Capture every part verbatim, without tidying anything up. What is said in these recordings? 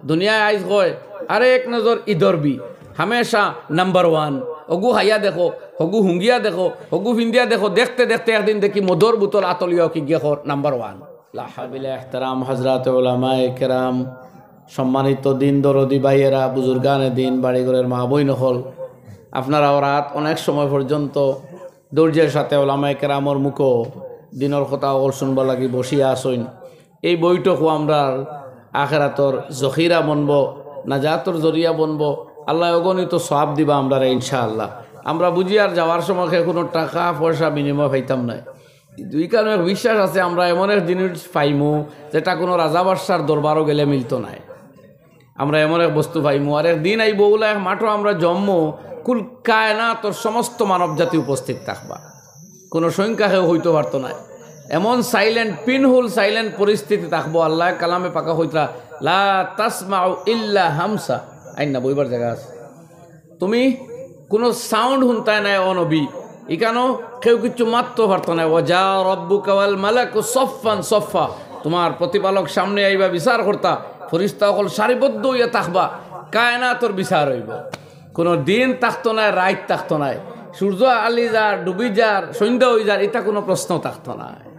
দুনিয়ায় আইজ কয়, "আরে এক নজর ইধর ভি, হামেশা নাম্বার ওয়ান।" অগু খাইয়া দেখো, হগু হুঙ্গিয়া দেখো, হগু ফিন্দিয়া দেখো, দেখতে দেখতে একদিন দেখি মদর বোতল আতলিয়াও কি গিয়া খর নাম্বার ওয়ান। লাহাবিল এহতারাম হজরত ওলামায়ে কেরাম, সম্মানিত দিন দরদি ভাইয়েরা, বুজুর্গানে দিন, বাড়িঘরের মা বইন অকল, আপনারা অউ রাত অনেক সময় পর্যন্ত ধৈর্যের সাথে ওলামায়ে কেরামর মুখো দিনর কথা অকল শুনবার লাগি বসিয়া আছইন। এই বৈঠকও আমরার আখেরাতর জখিরা বনবো, নাজাতর জরিয়া বনবো। আল্লায় অগণিত সওয়াব দিবা আমরারে ইনশাআল্লাহ। আমরা বুঝি আর যাওয়ার সময় কোনো টাকা পয়সা বিনিময় পাইতাম নায়। দুই কারণে এক বিশ্বাস আছে, আমরা এমন এক জিনিস পাইমু যেটা কোনো রাজা বাদশার দরবারও গেলে মিলতো নায়। আমরা এমন এক বস্তু পাইমু, আর একদিন আইবো অলা এক মাঠো আমরা জমমু, কুল কায়নাতর সমস্ত মানব জাতি উপস্থিত থাকবা। কোনো সংখ্যা কেউ হইতো পারতো নায়। এমন সাইলেন্ট, পিনহুল সাইলেন্ট পরিস্থিতি থাকবো। আল্লায় কালামে পাকা কইতরা, "লা তাসমাউ ইল্লা হামসা।" আইন না, বইবার জাগা আছে। তুমি কোনো সাউন্ড হুনতায় নায়, ও নবী। ইকানো কেউ কিচ্ছু মাততো পারতো নায়। "ওয়া জা রব্বুকা ওয়াল মালাকু সফফান সফফা।" তোমার প্রতিপালক সামনে আইবা, বিচার করতা। ফিরিস্তা অকল সারিবদ্ধ অইয়া থাকবা। কায়নাতর বিচার অইবো। কোনো দিন থাকতো নায়, রাইত থাকতো নায়। সূর্য আলি যার, ডুবি যার, সন্ধ্যা অই যার, ইটা কোনো প্রশ্ন থাকতো নায়।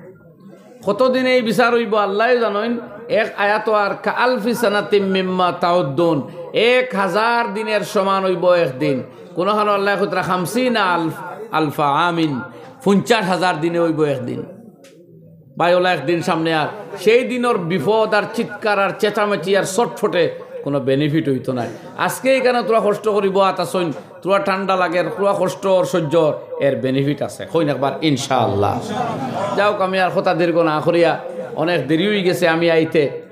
কতদিন এই বিচার অইবো আল্লায় জানইন। এক আয়াতো আর, "কা আলফি সানাতিম মিম্মা তাউদ্দুন।" এক হাজার দিনের সমান অইবো একদিন। কোনোখানো আল্লায় কইতরা খামসিনা আলফ, আলফা আমিন, পঞ্চাশ হাজার দিনে অইবো একদিন। ভাই, অলা একদিন সামনে আর সেই দিনর বিপদ আর চিৎকার আর চেঁচামেচি আর ছটফটে কোনো বেনিফিট অইতো নায়। আজকে ইকানো থুড়া কষ্ট করি বওয়াত আছইন, থুড়া ঠান্ডা লাগের, থুড়া কষ্ট অর, সহ্য অর, এর বেনিফিট আছে। কইন একবার ইনশাআল্লাহ। যাউক, আমি আর কথা দীর্ঘ না করিয়া, অনেক দেরি অই গেছে আমি আইতে।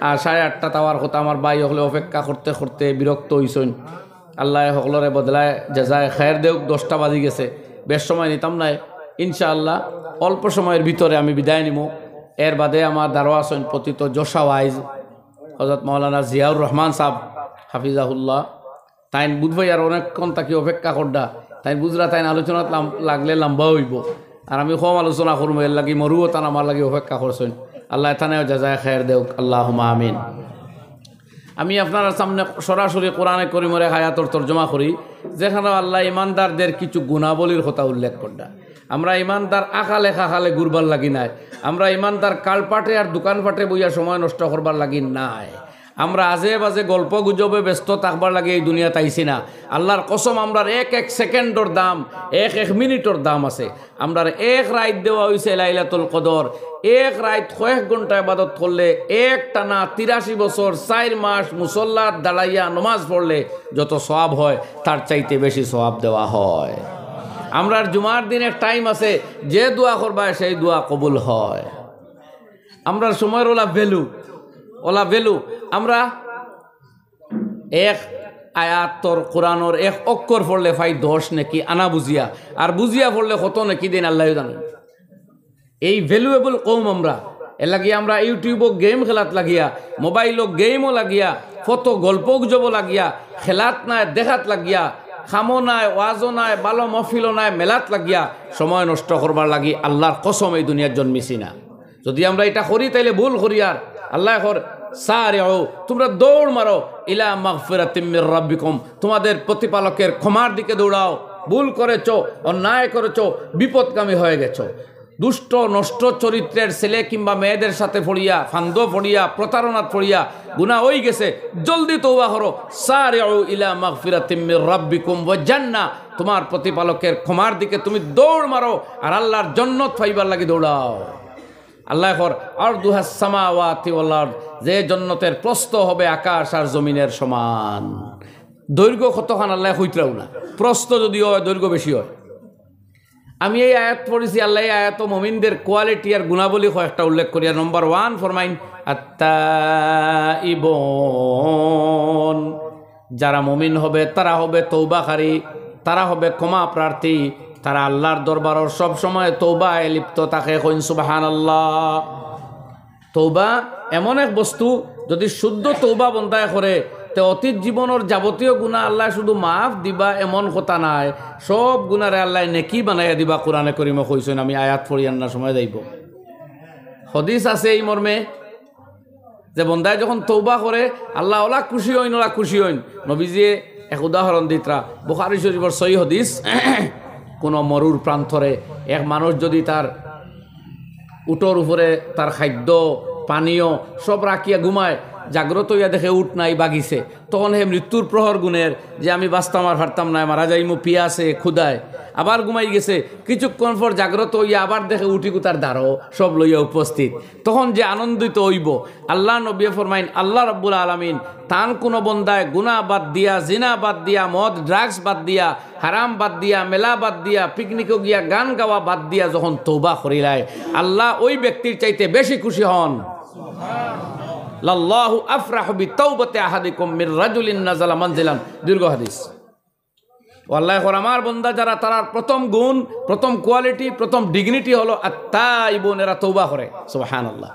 আর সাড়ে আটটা তাওয়ার কথা, আমার ভাই অকলে অপেক্ষা করতে করতে বিরক্ত অইছইন। আল্লায় হকলরে বদলায় জাজায় খায়ের দেউক। দশটা বাজি গেছে, বেশ সময় নিতাম নায়। ইনশাআল্লাহ, অল্প সময়ের ভিতরে আমি বিদায় নিমু। এর বাদে আমার দ্বারো আছইন পতিত যশা ওয়াইজ হজরত মাওলানা জিয়াউর রহমান সাব হাফিজাহুল্লাহ। তাইন বুধবাই আর অনেকক্ষণ থাকি অপেক্ষা করডা। তাইন বুঝরা তাইন আলোচনাত লাম-, লাগলে লম্বা অইবো। আর আমি কম আলোচনা করমু, এর লাগি মরুও তান আমার লাগি অপেক্ষা করছইন। আল্লায় তানেও জাজায় খায়ের দেউক, আল্লাহুম্মা আমিন। আমি আপনারার সামনে সরাসরি কোরআনে করিমর এক আয়াতর তর্জমা করি, যেখানো আল্লায় ইমানদারদের কিছু গুণাবলীর কথা উল্লেখ কররা। আমরা ইমানদার আকালে কাকালে ঘুরবার লাগি নায়, আমরা ইমানদার কালপাটে আর দোকানপাটে বইয়া সময় নষ্ট করবার লাগি নায়, আমরা আজে বাজে গল্প গুজবে ব্যস্ত থাকবার লাগি এই দুনিয়াত আইছি না। আল্লার কসম, আমরার এক এক সেকেন্ডর দাম, এক এক মিনিটর দাম আছে। আমরার এক রাইত দেওয়া অইছে লাইলাতুল কদর। এক রাইত কয়েক ঘন্টা ইবাদত করলে এক টানা তিরাশি বছর, চাইর মাস মুসল্লাত দাঁড়াইয়া নমাজ পড়লে যত সওয়াব হয়, তার চাইতে বেশি সওয়াব দেওয়া হয়। আমরার জুমার দিন এক টাইম আছে, যে দোয়া করবায় সেই দোয়া কবুল হয়। আমরার সময়র অলা ভ্যালু, অলা ভ্যালু। আমরা এক আয়াতর কোরআনর এক অক্ষর পড়লে পাই দশ নেকি আনা বুঝিয়া, আর বুঝিয়া পড়লে কত নেকি দেইন আল্লায় জানইন। এই ভ্যালুয়েবল কওম আমরা। এর লাগি আমরা YouTube-ও গেম খেলাত লাগিয়া, মোবাইলো গেমও লাগিয়া, কত গল্প গুজবও লাগিয়া, খেলাত নায় দেখাত লাগিয়া, কামও নায়, ওয়াজও নায়, ভালো মহফিলও নায়, মেলাত লাগিয়া সময় নষ্ট করবার লাগি আল্লার কসম এই দুনিয়াত জন্মিছি না। যদি আমরা ইটা করি, তাইলে ভুল করি। আর আল্লায় কর, "সারিউ", তোমরা দৌড় মারো, "ইলা মাগফিরাতিম মির রাব্বিকুম", তোমাদের প্রতিপালকের ক্ষমার দিকে দৌড়াও। ভুল করেছো, অন্যায় করেছো, বিপদগামী হয়ে গেছো। দুষ্ট নষ্ট চরিত্রের ছেলে কিংবা মেয়েদের সাথে পড়িয়া, ফান্দো পড়িয়া, প্রতারণাত পড়িয়া গুনাহ হয়ে গেছে, জলদি তওবা করো। "সারিউ ইলা মাগফিরাতিম মির রাব্বিকুম ওয়া জান্নাহ", তোমার প্রতিপালকের ক্ষমার দিকে তুমি দৌড় মারো আর আল্লার জন্নত পাইবার লাগি দৌড়াও। আল্লায় কর, "আরদুহাস সামাওয়াতি ওয়াল আরদ", যে জন্নতের প্রস্থ হবে আকাশ আর জমিনের সমান। দৈর্ঘ্য কতখান আল্লায় কইতরাও না, প্রস্থ যদিও হয়, দৈর্ঘ্য বেশি হয়। আমি এই আয়াত পড়ছি, আল্লায় এই আয়াতো মুমিনদের কোয়ালিটি আর গুণাবলী কয়েকটা উল্লেখ করিয়া, নম্বর ওয়ান ফরমাইন, "আত্তাইবুন", যারা মুমিন হবে, তারা হবে তৌবাকারী, তারা হবে ক্ষমা প্রার্থী, তারা আল্লার দরবারো সব সময় তৌবায় লিপ্ত থাকে। কইন সুবহানাল্লাহ। তৌবা এমন এক বস্তু, যদি শুদ্ধ তৌবা বন্দায় করে, তে অতীত জীবনর যাবতীয় গুনাহ আল্লায় শুধু মাফ দিবা এমন কথা নায়, সব গুনারে আল্লায় নেকি বানাইয়া দিবা। কোরআনে করিমো কইছইন, আমি আয়াত পড়িয়ার না, সময় যাইবো। হাদিস আছে এই মর্মে, যে বন্দায় যখন তৌবা করে, আল্লাহ ওলা খুশি হইন, ওলা খুশি হইন। নবীজিয়ে এক উদাহরণ দিতরা, বুখারী শরীফর সহি হাদিস, কোনো মরুর প্রান্তরে এক মানুষ যদি তার উটর উপরে তার খাদ্য, পানীয় সব রাখিয়া ঘুমায়, জাগ্রত হইয়া দেখে উট নাই, বাগিছে, তখন হে মৃত্যুর প্রহর গুনের যে, "আমি বাঁচতাম আর পারতাম না, মারা যাইমু পিয়াসে, ক্ষুধায়।" আবার ঘুমাই গেছে, কিছুক্ষণ পর জাগ্রত হইয়া আবার দেখে উটি কুতার ধারো সব লইয়া উপস্থিত। তখন যে আনন্দিত হইব, আল্লাহ নবী ফরমাইন, আল্লাহ রাব্বুল আলামিন তান কোনো বন্দায় গুনাহ বাদ দিয়া, জিনা বাদ দিয়া, মদ, ড্রাগস বাদ দিয়া, হারাম বাদ দিয়া, মেলা বাদ দিয়া, পিকনিকো গিয়া গান গাওয়া বাদ দিয়া যখন তৌবা করিলায়, আল্লাহ ওই ব্যক্তির চাইতে বেশি খুশি হন। লাল্লাহু আফরাহু বিতাওবাতি আহাদিকুম মির রাজুলিন নাজালা মানজিলান। দীর্ঘ হাদিস। ও আল্লাহ, এখন আমার বন্দা যারা, তারার প্রথম গুণ, প্রথম কোয়ালিটি, প্রথম ডিগনিটি হলো আত্তাইবুন, এরা তৌবা করে। সুবহানাল্লাহ।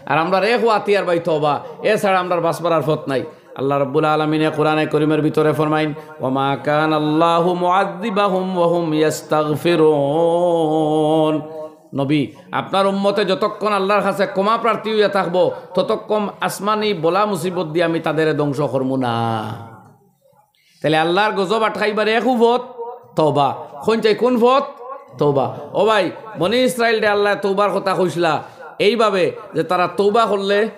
আর আমরা রে হুয়াতিয়ার ভাই তৌবা, এছাড়া আমরার বাঁচবার আর পথ নাই। আল্লাহ রাব্বুল আলামিনে কোরআনে করিমের ভিতরে ফরমাইন, "ওয়া মা কানা আল্লাহু মুআযযিবাহুম ওয়া হুম ইয়াস্তাগফিরুন।" নবী, আপনার উম্মতে যতক্ষণ আল্লাহর কাছে ক্ষমা প্রার্থী হইয়া থাকবো, ততক্ষণ আসমানি বলা মুসিবত দিয়ে আমি তাদের ধ্বংস করবো না। তাহলে আল্লাহর গজব আটকাইবার এক পথ তওবা। কোন চাই কোন পথ? তওবা। ও ভাই, বনি ইসরাইলরে আল্লাহ তওবার কথা কইছিলা এইভাবে যে তারা তওবা করলে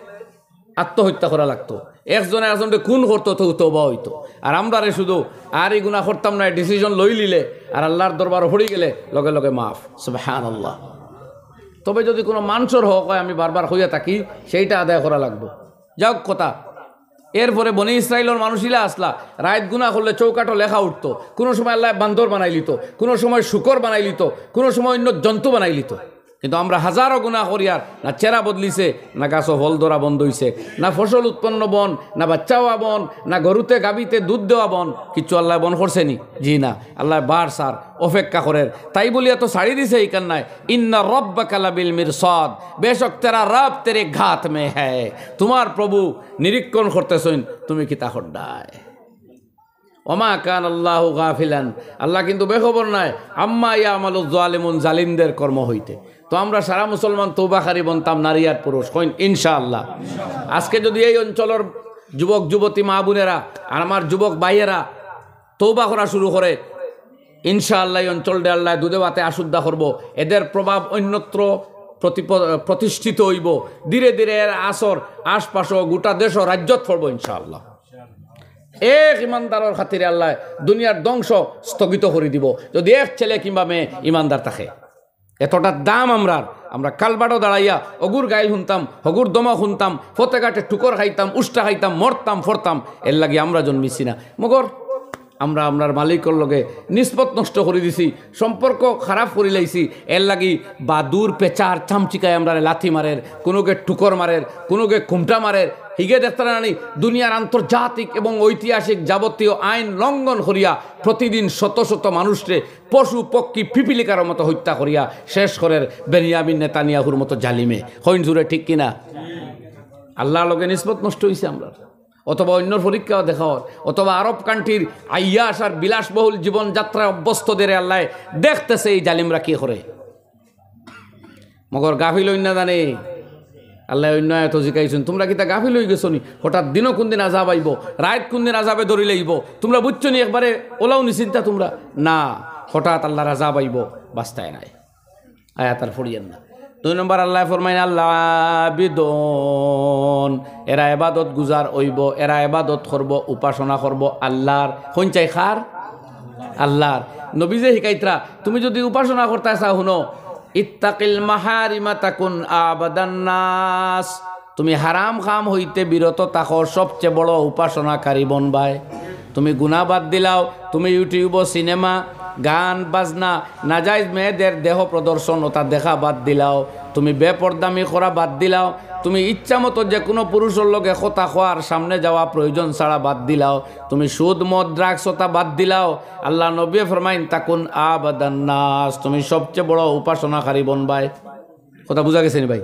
আত্মহত্যা করা লাগতো, একজনে একজনরে খুন করতো, তো তওবা হইতো। আর আমরারে শুধু আর এই গুনাহ করতাম না, ডিসিশন লই লিলে আর আল্লাহর দরবার পড়ি গেলে লগে লগে মাফ। সুবহানাল্লাহ। তবে যদি কোনো মানুষর হক হয়, আমি বারবার কইয়া থাকি, সেইটা আদায় করা লাগবো। যাউক কথা, এরপরে বনি ইসরাইলর মানুষ ইলা আসলা, রাইত গুনা করলে চৌকাঠো লেখা উঠতো, কোনো সময় আল্লাহ বান্দর বানাই লিতো, কোনো সময় শুকর বানাই লিতো, কোনো সময় অন্য জন্তু বানাই লিতো। কিন্তু আমরা হাজারো গুনা করিয়ার না চেরা বদলিছে, না গাছো ফল ধরা বন্ধ হইছে, না ফসল উৎপন্ন বন্ধ, না বাচ্চা হওয়া বন্ধ, না গরুতে গাবিতে দুধ দেওয়া বন্ধ, কিচ্ছু আল্লাহ বন্ধ করছে নি? জি না, আল্লাহ বার সার অপেক্ষা করের। তাই বলিয়া তো ছাড়ি দিছে ইকান নাই, "ইন্না রাব্বাকা লাবিল মিরসাদ", বেশক তেরা রব তেরে ঘাত মে হ্যায়, তোমার প্রভু নিরীক্ষণ করতেছইন তুমি কিতা করডায়। ওমা কান আল্লাহু গাফিলান, আল্লাহ কিন্তু বেখবর নাই, আম্মা ইয়ামালু জালিমুন, জালিমদের কর্ম হইতে। তো আমরা সারা মুসলমান তৌবাকারী বনতাম, নারী আর পুরুষ, কইন ইনশাআল্লাহ। আজকে যদি এই অঞ্চলের যুবক যুবতী মা বোনেরা আর আমার যুবক ভাইয়েরা তৌবা করা শুরু করে, ইনশাআল্লাহ এই অঞ্চলটা আল্লাহ দুধে ভাতে আশুদ্ধা করবো। এদের প্রভাব অন্যত্র প্রতিপ-, প্রতিষ্ঠিত হইব। ধীরে ধীরে এর আসর আশপাশও গোটা দেশও রাজ্যত পড়বো ইনশাআল্লাহ। এক ইমানদারর খাতিরে আল্লাহ দুনিয়ার ধ্বংস স্থগিত করে দিব, যদি এক ছেলে কিংবা মেয়ে ইমানদার থাকে। এতটা দাম আমরার, আমরা কালবাটো দাঁড়াইয়া অগুর গাইল শুনতাম, হগুর দমক শুনতাম, ফতে ঘাটে ঠুকর খাইতাম, উষ্টা খাইতাম, মরতাম, ফরতাম, এর লাগি আমরা জন্মিছি না। মগর আমরা আমরার মালিকর লগে নিসবত নষ্ট করি দিছি, সম্পর্ক খারাপ করি লাইছি, এর লাগি বাদুর, পেচার, চামচিকায় আমরারে লাথি মারের, কোনোকে ঠুকর মারের, কোনোকে খুমটা মারের। হিগে দেখতারা নানি দুনিয়ার আন্তর্জাতিক এবং ঐতিহাসিক যাবতীয় আইন লঙ্ঘন করিয়া প্রতিদিন শত শত মানুষরে পশু পক্ষী পিপিলিকার মতো হত্যা করিয়া শেষ করের বেনিয়ামিন নেতানিয়াহুর মতো জালিমে। কইন জুরে ঠিক কিনা? আল্লাহর লগে নিসবত নষ্ট হইছে আমরার। অথবা অন্যর পরীক্ষা দেখা হয়, অথবা আরব কান্ট্রির আইয়াস আর বিলাসবহুল জীবনযাত্রায় অভ্যস্ত দেরে আল্লাহ দেখতেছে এই জালিমরা কি করে। মগর গাফিল হইন না জানে, আল্লাহ অন্য আয়াত জিকাইছেন, "তোমরা কিতা গাফিল হই গেছো নি? হঠাৎ দিনও কোন দিন আজাব আইব, রাত কোন দিন আজাবে ধরি লইব, তোমরা বুঝছো নি? একবারে ওলাও নি চিন্তা তোমরা না, হঠাৎ আল্লাহর আজাব আইব, বাস্তায় নাই।" আয়াত আর পড়িয়েন না। দুই নম্বর আল্লাহ ফরমাইন, "আল্লাহ আবিদুন", এরা এবাদত গুজার অইব, এরা এবাদত করব, উপাসনা করব আল্লাহর। কোন চাই খার? আল্লাহর। নবী যে হিকাইতরা, তুমি যদি উপাসনা করতে চাও, হুনো, "ইত্তাকিল মাহারিমা তাকুন আবাদান নাস", তুমি হারাম কাম হইতে বিরত থাকো, সবচেয়ে বড় উপাসনাকারী বনবায়। তুমি গুনাহ বাদ দিলাও, তুমি YouTube-ও সিনেমা, গান বাজনা, নাজাইজ মেয়েদের দেহ প্রদর্শন ওটা দেখা বাদ দিলাও, তুমি বেপর্দামি করা বাদ দিলাও, তুমি ইচ্ছা মতো যে কোনো পুরুষের লগে কথা কওয়ার, সামনে যাওয়া প্রয়োজন ছাড়া বাদ দিলাও, তুমি সুদ মদ ড্রাগস ওটা বাদ দিলাও। আল্লাহ নবী ফরমাইন, "তাকুন আবাদান নাস", তুমি সবচেয়ে বড় উপাসনাকারী বনবায়। কথা বুঝা গেছে নি ভাই?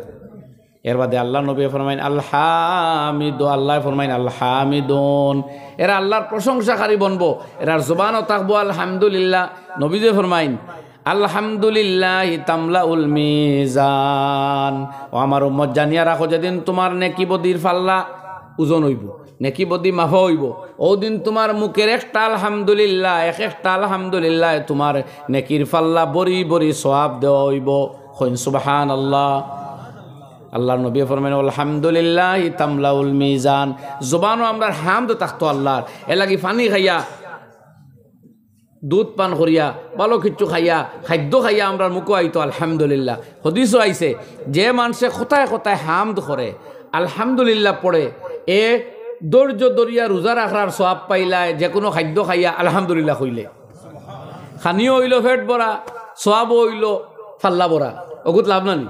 এর বাদে আল্লাহ নবী ফরমাইন, "আল হামিদু", আল্লাহ ফরমাইন, "আল হামিদুন", এরা আল্লাহর প্রশংসাকারী বনবো। এরার জবানও থাকবো আলহামদুলিল্লাহ। নবী যে ফরমাইন, আলহামদুলিল্লাহি তামলাউল মিজান। ও আমার উম্মত, জানিয়া রাখো, যেদিন তুমার নেকি বদির পাল্লা ওজন অইবো, নেকি বদি মাপা অইবো, অউ দিন তুমার মুখের একটা আলহামদুলিল্লাহ, এক একটা আলহামদুলিল্লাহ তুমার নেকির পাল্লা ভরি ভরি সওয়াব দেওয়া অইবো। কইন সুবহানাল্লাহ। আল্লাহর নবীয়ে ফরমাইন, "আলহামদুলিল্লাহি তামলাউল মিজান।" জবানো আমরার হামদ থাকতো আল্লাহর, এরলাগি পানি খাইয়া, দুধ পান করিয়া, ভালো কিচ্ছু খাইয়া, খাদ্য খাইয়া আমরার মুখো আইতো আলহামদুলিল্লাহ। হাদিসো আইছে, যে মানষে কথায় কথায় হামদ করে, আলহামদুলিল্লাহ পড়ে, এ ধৈর্য ধরিয়া রোজা রাখার সওয়াব পাইলায়, যেকুনু খাদ্য খাইয়া আলহামদুলিল্লাহ কইলে। খানিও অইলো পেট ভরা, সওয়াবও অইলো পাল্লা ভরা। অগুত লাভ না নি?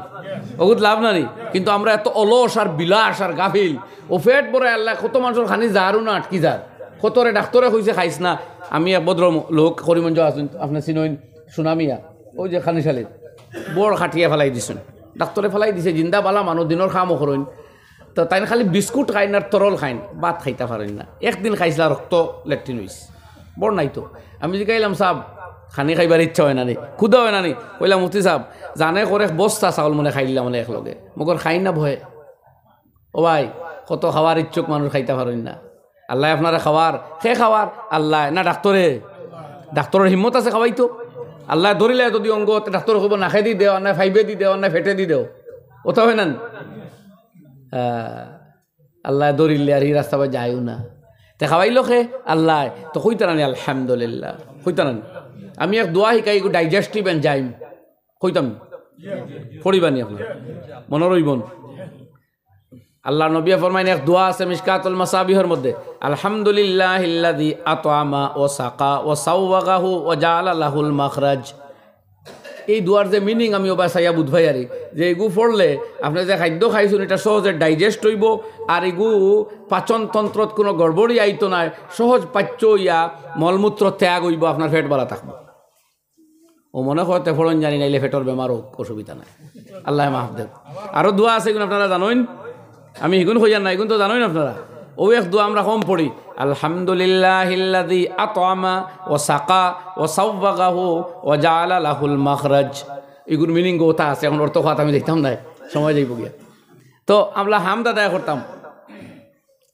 অগুত লাভ না নি? কিন্তু আমরা এত অলস আর বিলাস আর গাফিল, অউ পেট ভরায় আল্লায় কত মানষর খানি যারও না আটকি যার। কতরে ডাক্তরে কইছে খাইস না। আমি এক ভদ্র ম-, লোক করিমগঞ্জ আছইন, আপনে চিনইন, সুনামিয়া, অউ যে খানিশালিত, বড় খাটিয়া ফালাই দিছইন, ডাক্তরে ফালাই দিছে, জিন্দা বালা মানুষ, দিনর কামও করইন। তো তাইন খালি বিস্কুট খাইন আর তরল খাইন, ভাত খাইতা পারইন না। একদিন খাইছলা, রক্ত লেট্রিন অইছে, বড় নাই তো। আমি জিকাইলাম, "সাব, খানি খাইবার ইচ্ছা অয় না নি, ক্ষুধা অয় না নি?" কইলা, "মুফতি সাব, জানে করে এক বস্তা চাউল মনে খাইলাম মনে একলগে, মগর খাইন না ভয়ে।" ও ভাই, কত খাওয়ার ইচ্ছুক মানুষ খাইতা পারইন না। আল্লায় আপনারে খাওয়ার, কে খাওয়ার? আল্লায় না ডাক্তরে? ডাক্তরর হিম্মত আছে খাওয়াইতো? আল্লায় ধরিলে যদি অঙ্গ, তে ডাক্তরে কইবো নাকেদি দেও, আর নায় পাইপেদি দেও, আর নায় পেটেদি দেও। অতা অয় না নি? আহ, আল্লায় ধরিলে আর ই রাস্তা বায় যায়ও না। তে খাওয়াইলো কে? আল্লায়। তো কইতা না নি আলহামদুলিল্লাহ? কইতা না নি? আমি এক দোয়া হিকাই, এগু digestive enzyme। কইতাম নি? পড়িবা নি আপনারা? মনো রইবো নি? আল্লাহর নবীয়ে ফরমাইন, এক দোয়া আছে মিশকাতুল মাসাবিহর মধ্যে, "আলহামদুলিল্লাহিল্লাযী আতআমা ওয়া সাকা ওয়া সাওয়াগাহু ওয়া জাআলা লাহুল মাখরাজ।" এই দোয়ার যে meaning আমি অবায় চাইয়া বুঝ পাইয়ারি, যে এগু পড়লে আপনে যে খাদ্য খাইছইন ইটা সহজে digest অইবো, আর এগু পাচন তন্ত্রত কুনু গড়বড়ি আইতো নায়, সহজ পাচ্য অইয়া মলমূত্র ত্যাগ অইবো, আপনার পেট ভরা থাকবো। ও মনে করতে পড়ইন জানি, নাইলে পেটর বেমার অউক, অসুবিধা নাই, আল্লায় মাফ দেউক। আরো দোয়া আছে, ইগুন আপনারা জানইন, আমি হিগুন কইয়ার না, ইগুন তো জানইন আপনারা। অউ এক দোয়া আমরা কম পড়ি, "আলহামদুলিল্লাহিল্লাযী আতআমা ওয়া সাকা ওয়া সাওয়াগাহু ওয়া জাআলা লাহুল মাখরাজ।" ইগুর meaning অতা আছে, এখন অর্থ কওয়াত আমি যাইতাম নায়, সময় যাইবো গিয়া। তো আমরা হামদ আদায় করতাম।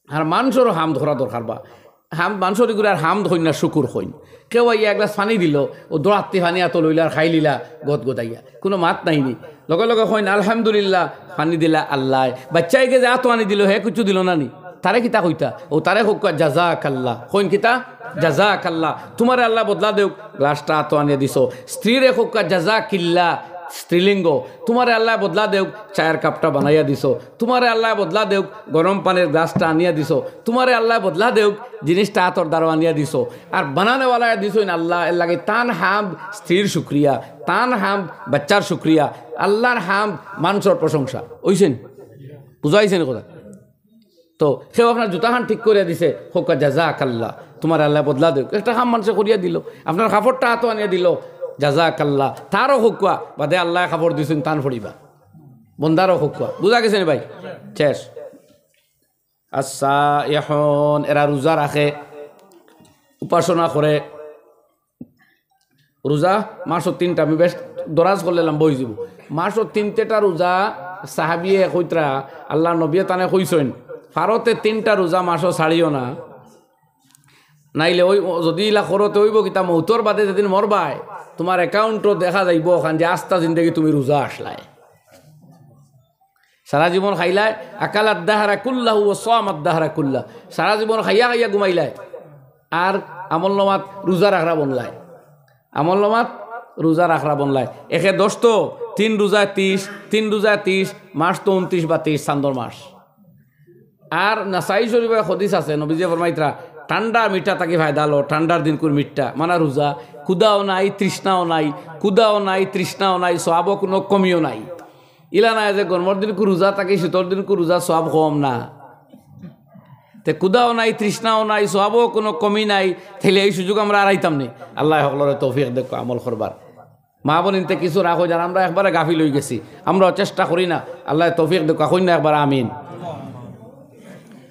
আর মানষরও হামদ করা দরকার বা। হামদ, মানষর ইগুরে আর হামদ কইন না, শুকুর কইন। কেউ আইয়া এক গ্লাস পানি দিলো, অউ দরাত্তি পানি আতো লইলা আর খাইলিলা গদগদাইয়া। কুনু মাত নাই নি। লগে লগে কইন, "আলহামদুলিল্লাহ, পানি দিলা আল্লায়।" বাইচ্চাইগে যে আতো আনি দিলো, হে কিচ্ছু দিলো না নি। তারে কিতা কইতা? অউ তারে কউক্কা জাযাকাল্লাহ। কইন কিতা? জাযাকাল্লাহ। তুমারে আল্লায় বদলা দেউক, গ্লাসটা আতো আনিয়া দিছো। স্ত্রীরে কউক্কা জাযাকিল্লাহ, স্ত্রীলিঙ্গ। তুমারে আল্লায় বদলা দেউক, চায়ের কাপটা বানাইয়া দিছো। তুমারে আল্লায় বদলা দেউক, গরম পানির গ্লাসটা আনিয়া দিছো। তুমারে আল্লায় বদলা দেউক, জিনিসটা আতর দ্বারা আনিয়া দিছো। আর বানানেওয়ালায় দিছইন আল্লাহ, এরলাগি তান হামদ স্ত্রীর শুকরিয়া, তান হামদ বাইচ্চার শুকরিয়া, আল্লাহর হামদ মানষর প্রশংসা। অইছে নি? বুঝা অইছে নি কথা? তো কেউ আপনার জুতাখান ঠিক করিয়া দিছে, কউক্কা জাযাকাল্লাহ, তুমারে আল্লায় বদলা দেউক। একটা কাম মানষে করিয়া দিলো, আপনার কাপড়টা আতো আনিয়া দিলো, জাযাকাল্লাহ, তারও কউক্কা, বাদে আল্লায় কাপড় দিছইন, তান পড়িবা, বন্দারও কউক্কা। বুঝা গেছে নি ভাই? শেষ। আস-সাইহূন, এরা রোজা রাখে, উপাসনা করে। রোজা মাসো তিনটা, আমি বেশ দরাজ করলে লম্বা অইযিবো। মাসো তিনটেটা রোজা, সাহাবিয়ে কইতরা, আল্লাহর নবীয়ে তানে কইছইন, "ফারতে তিনটা রোজা মাসো ছাড়িও না, নাইলে অউ, যুদি ইলা করো তে অইবো কিতা, মউতর বাদে যেদিন মরবায়, তুমার account-ও দেখা যাইবো অখান যে আস্তা জিন্দেগি তুমি রোজা আছলায়।" সারা জীবন খাইলায়, আকালাদ দাহরা কুল্লাহু ওয়া সামাদ দাহরা কুল্লা। সারা জীবন খাইয়া খাইয়া ঘুমাইলায়, আর আমলনামাত রোজা রাখরা বনলায়। আমলনামাত রোজা রাখরা বনলায়। একে দশ তো, তিন রোজায় তিশ, তিন রোজায় তিশ, মাস তো ঊনত্রিশ বা তেইশ, চান্দর মাস। আর নাসাই শরীফর হাদিস আছে, নবীজিয়ে ফরমাইতরা, "ঠান্ডা মিঠা থাকি ফায়দা লো, ঠান্ডার দিনকুর মিঠা, মানা রোজা, ক্ষুধাও নাই, তৃষ্ণাও নাই, ক্ষুধাও নাই, তৃষ্ণাও নাই, সওয়াবো কুনু কমিও নাই।" ইলা নায় যে গরমর দিনকু রোজা থাকি, শীতর দিনকু রোজা, সওয়াব কম না। তে ক্ষুধাও নাই, তৃষ্ণাও নাই, সওয়াবো কুনু কমি নাই, তাইলে এই সুযোগ আমরা আরাইতাম নি। আল্লায় হকলরে তৌফিক দেউক আমল করবার। মা বইন ইনতে কিছু রাখো, যারা আমরা একবারে গাফিল অইগেছি, আমরাও চেষ্টা করি না। আল্লায় তৌফিক দেউক, কইন না একবার আমিন।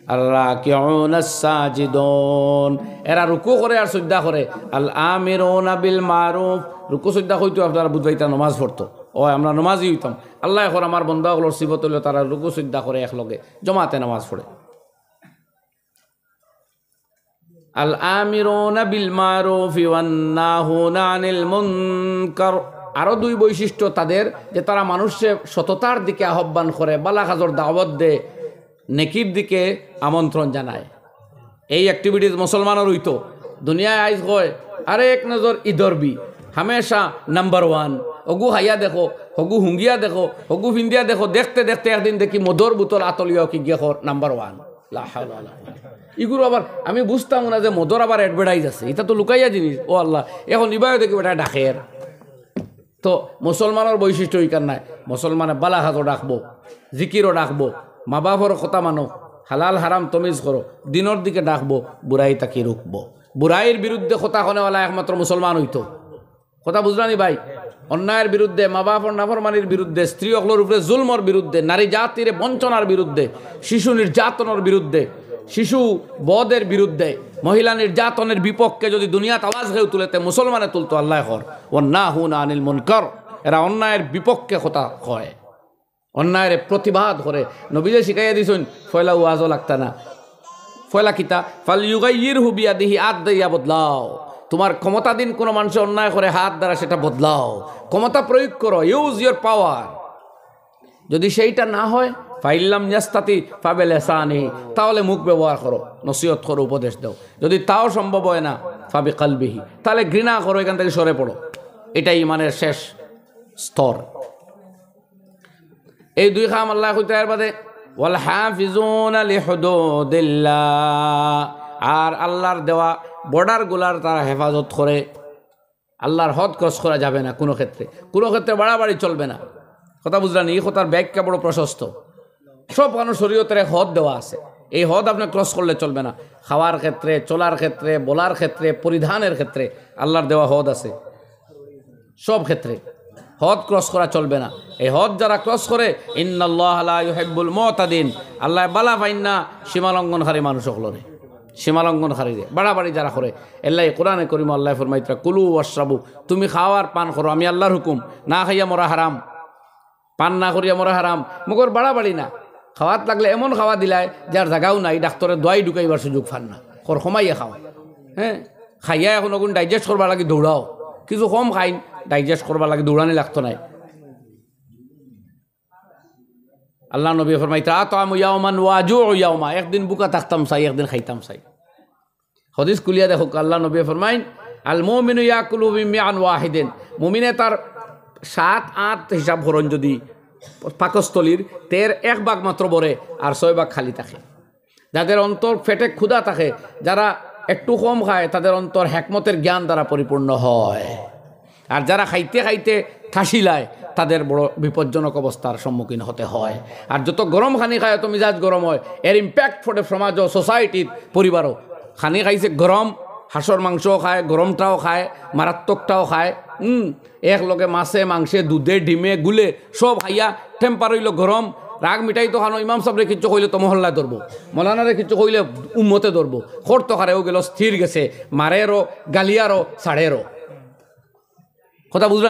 الراكعون الساجدون। এরা রুকু করে আর সইজদা করে। الآمرون بالمعروف। রুকু সইজদা কইতো আপনারা বুঝবা ইতা নমাজ পড়তো। ও, আমরা নমাজি অইতাম। আল্লায় কর আমার বন্দা অকলর সিফত অইলো তারা রুকু সইজদা করে একলগে, জমাতে নমাজ পড়ে। الآمرون بالمعروف والناهون عن المنكر। আরো দুই বৈশিষ্ট্য তাদের, যে তারা মানুষরে সততার দিকে আহ্বান করে, বালা কাজর দাওয়াত দেয়, নেকির দিকে আমন্ত্রণ জানায়। এই activities মুসলমানর অইতো। দুনিয়ায় আইজ কয়, "আরে এক নজর ইধর ভি, হামেশা নাম্বার ওয়ান।" অগু খাইয়া দেখো, হগু হুঙ্গিয়া দেখো, হগু ফিন্দিয়া দেখো, দেখতে দেখতে একদিন দেখি মদর বোতল আতো লইয়া কিগিয়া কর নাম্বার ওয়ান। লা হাওলা ওয়ালা কুওয়াতা। ইগুলো আবার আমি বুঝতাম না যে মদর আবার advertise আছে, ইটা তো লুকাইয়া জিনিস। ও আল্লাহ, এখন ইবায়ও দেখি বেটা ডাকের। তো মুসলমানর বৈশিষ্ট্য ইখান নায়। মুসলমানে বালা কাজও ডাকবো, জিকিরও ডাকবো, মা বাপর কথা মানো, হালাল হারাম তমিজ করো, দিনর দিকে ডাকবো, বুরাই থাকি রুকবো। বুরাইর বিরুদ্ধে কথা কনেওয়ালা একমাত্র মুসলমান অইতো। কথা বুঝলানি ভাই? অন্যায়ের বিরুদ্ধে, মা বাপর নাফরমানির বিরুদ্ধে, স্ত্রী অকলর উপরে জুলমর বিরুদ্ধে, নারী জাতিরে বঞ্চনার বিরুদ্ধে, শিশু নির্যাতনর বিরুদ্ধে, শিশু বধের বিরুদ্ধে, মহিলা নির্যাতনের বিপক্ষে যদি দুনিয়াত আওয়াজ কেউ তুলে, তে মুসলমানে তুলতো। আল্লায় কর, "والناهون عن المنكر।" এরা অন্যায়ের বিপক্ষে কথা কয়, অন্যায়ের প্রতিবাদ করে। নবীয়ে শিখাইয়া দিছইন, পয়লা ওয়াজও লাগতা না। পয়লা কিতা? "فليغيره بيده।" আত দিয়া বদলাও। তুমার ক্ষমতাধীন কোনো মানষে অন্যায় করে, আত দ্বারা সেটা বদলাও। ক্ষমতা প্রয়োগ করো, use your power। যদি সেইটা না হয়, "فإن لم يستطع فبلسانه।" তাহলে মুখ ব্যবহার করো, নসিহত করো, উপদেশ দাও। যদি তাও সম্ভব হয় না, "فبقلبه।" তাহলে ঘৃণা করো, এখান থেকে সরে পড়ো। এটাই ইমানের শেষ স্তর। এই দুই কাম আল্লায় কইতা এর বাদে, "والحافظون لحدود الله।" আর আল্লাহর দেওয়া বর্ডার গুলার তারা হেফাজত করে। আল্লাহর হদ ক্রস করা যাবে না কোনো ক্ষেত্রে, কোনো ক্ষেত্রে বাড়াবাড়ি চলবে না। কথা বুঝলানি? এই কথার ব্যাখ্যা বড় প্রশস্ত। সব কানো শরীয়তের এক হদ দেওয়া আছে, এই হদ আপনে ক্রস করলে চলবে না। খাওয়ার ক্ষেত্রে, চলার ক্ষেত্রে, বলার ক্ষেত্রে, পরিধানের ক্ষেত্রে আল্লাহর দেওয়া হদ আছে। সব ক্ষেত্রে হদ ক্রস করা চলবে না। এই হদ যারা ক্রস করে, "إن الله لا يحب المعتدين", আল্লায় বালা পাইন না সীমালঙ্ঘনকারী মানুষ অকলরে, সীমালঙ্ঘনকারীরে, বাড়াবাড়ি যারা করে। এল্লাই কোরআনে করিম আল্লায় ফরমাইতরা, "كلوا واشربوا", তুমি খাও আর পান করো, আমি আল্লাহর হুকুম, না খাইয়া মরা হারাম, পান না করিয়া মরা হারাম, মগর বাড়াবাড়ি না। খাওয়াত লাগলে এমন খাওয়া দিলায় যার জাগাও নাই, ডাক্তরে দোয়াই ঢুকাইবার সুযোগ পান না, কর কমাইয়া খাও। হ্যাঁ, খাইয়া এখন অগুন ডাইজেস্ট করবার লাগি দৌড়াও, কিছু কম খাইন, ডাইজেস্ট করবার লাগি দৌড়ানি লাগতো নায়। আল্লাহর নবী ফরমাইতা, "أطعم يوما وأجوع يوما", একদিন ভুকা থাকতাম চাই, একদিন খাইতাম চাই। হাদিস খুলিয়া দেখো, আল্লাহর নবী ফরমাইন, "المؤمن يأكل من معاء واحد", মুমিনে তার সাত আত হিসাব করইন যদি পাকস্থলীর, তের এক ভাগ মাত্র ভরে, আর ছয় ভাগ খালি থাকে। যাদের অন্তর পেটে ক্ষুধা থাকে, যারা একটু কম খায়, তাদের অন্তর হেকমতের জ্ঞান দ্বারা পরিপূর্ণ হয়। আর যারা খাইতে খাইতে ঠাসিলায়, তাদের বড় বিপজ্জনক অবস্থার সম্মুখীন হতে হয়। আর যত গরম খানি খায়, অত মিজাজ গরম হয়, এর ইম্প্যাক্ট পড়ে সমাজও, সোসাইটিত, পরিবারও। খানি খাইছে গরম, হাঁসর মাংসও খায়, গরমটাও খায়, মারাত্মকটাও খায়। হুম, এক লগে মাছে, মাংসে, দুধে, ডিমে, গুলে সব খাইয়া টেম্পার অইলো গরম। রাগ মিটাইতো খানো, ইমাম সাবরে কিচ্ছু কইলে তো মহল্লায় ধরবো, মৌলানারে কিচ্ছু কইলে উম্মতে ধরবো। খর তো খারেও গেল, স্থির গেছে, মারেরও, গালিয়ারও, ছাড়েরও। কথা বুঝলা?